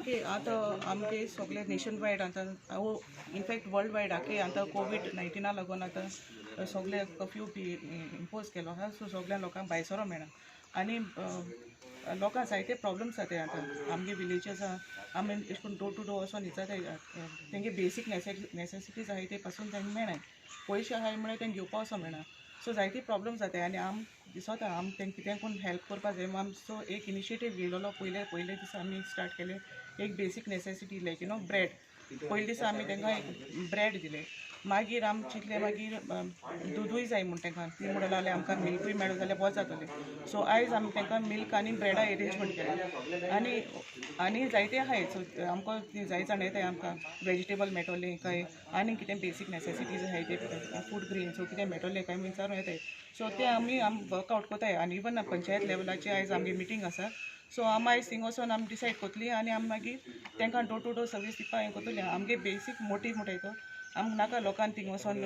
आमगे आतां आमगे सगळे नेशन वायड आतां, इनफॅक्ट वर्ल्ड वायड आखे आतां कोवीड 19 लागून आतां सगळे कर्फ्यू बी इम्पोज केलो आहा. सो सगळ्या लोकांक भायर सरो मेळना आनी लोकांक जायते प्रॉब्लम्स जाताय. आतां आमगे विलेजर्स आहा, आमी एश कोन डोर टू डोर वचोन विचारताय, तेंगे बेसीक नेसेसिटीज आहाय ते पासून तांकां मेळनाय. पयशे आहाय म्हळ्यार तेंकां घेवपा वचों मेळना. सो जायते प्रॉब्लम जाताय आनी आम दिसता आम तेंकां कितें कोण हेल्प करपा जाय. आम सो एक इनिशिएटीव घेयलेलो. पयले पयले दिसा आमी स्टार्ट केले एक basic necessity like bread. पयले दिसा आमी तांकां एक ब्रेड दिले. मागीर आमी चिंतलें, मागीर दुदूय जाय म्हूण तांकां. ती म्हणून लागले, आमकां मिल्कूय मेळो जाल्यार बरें जातलें. सो आयज आमी तांकां मिल्क आनी ब्रेडा एरेंजमेंट केला आनी आनी जायते आहाय. सो आमकां जाय जाण येताय, आमकां वेजिटेबल मेळटलें काय आनी कितें बेसीक नेसेसिटीज आहाय ते फूड ग्रेन्स कितें मेळटलें काय विचारून येताय. सो ते आमी आम वर्कआवट कोताय आनी इवन पंचायत लेवलाचे आयज आमगे मिटींग आसा. सो आमी आयज थिंग वचोन आमी डिसायड कोतली आनी आमी मागीर तांकां डोर टू डोर सर्वीस दिवपा हें कोतली. आमगे बेसीक मोटीव म्हणटाय तो, आमकां नाका लोकांक थिंग वचोन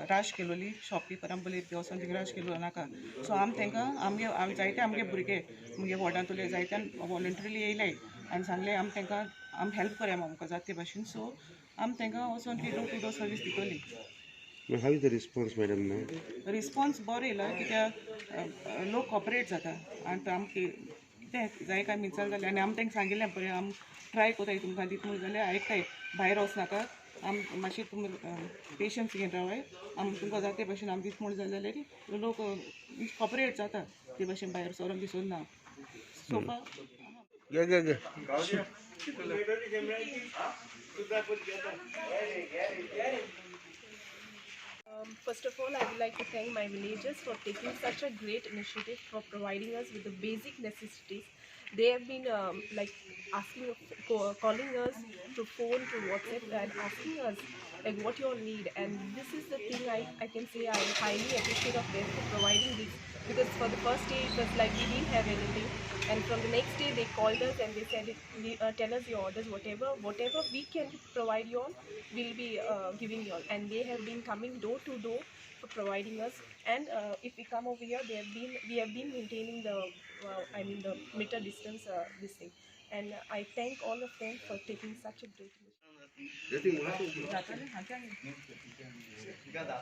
राश केलोली, शॉपकिपरां बली वचोन थिंग राश केलो नाका. सो आमी तांकां आमगे आमी जायते आमगे भुरगे मुगे वॉर्डांतले जायते वॉलंटरीली येयले आनी सांगलें, आमी तांकां आमी हेल्प करया आमकां जाता ते भाशेन. सो आमी तांकां वचोन ती डोर टू डोर सर्वीस दितली. How is the response, madam, now? Response बरो येयला, कित्याक लोक कॉपरेट जाता आनी आमकां कितें जाय काय विचारलें जाल्यार आनी आमी तांकां सांगिल्लें, पळय आमी ट्राय कोताय तुमकां दित म्हूण जाल्यार आयकताय, भायर वचनाका, आम मातशें तुमी पेशन्स घेवन रावाय, आम तुमकां जाता ते भाशेन आमी दित म्हूण जालें जाल्यार लोक कॉपरेट जाता ते भाशेन, भायर सरोन बी ना सोफा. घे घे घे. First of all, I would like to thank my villagers for taking such a great initiative for providing us with the basic necessities. They have been like asking, calling us through phone, through WhatsApp, and asking us like what you all need. And this is the thing I can say I highly appreciate of them for providing this, because for the first day it was like we didn't have anything, and from the next day they called us and they said, tell us your orders, whatever we can provide you all, we'll be giving you all. And they have been coming door to door for providing us. And if we come over here, they have been we have been maintaining the I mean the meter distance, this thing. And I thank all of them for taking such a great initiative. जातलें हांचे. हे जाता.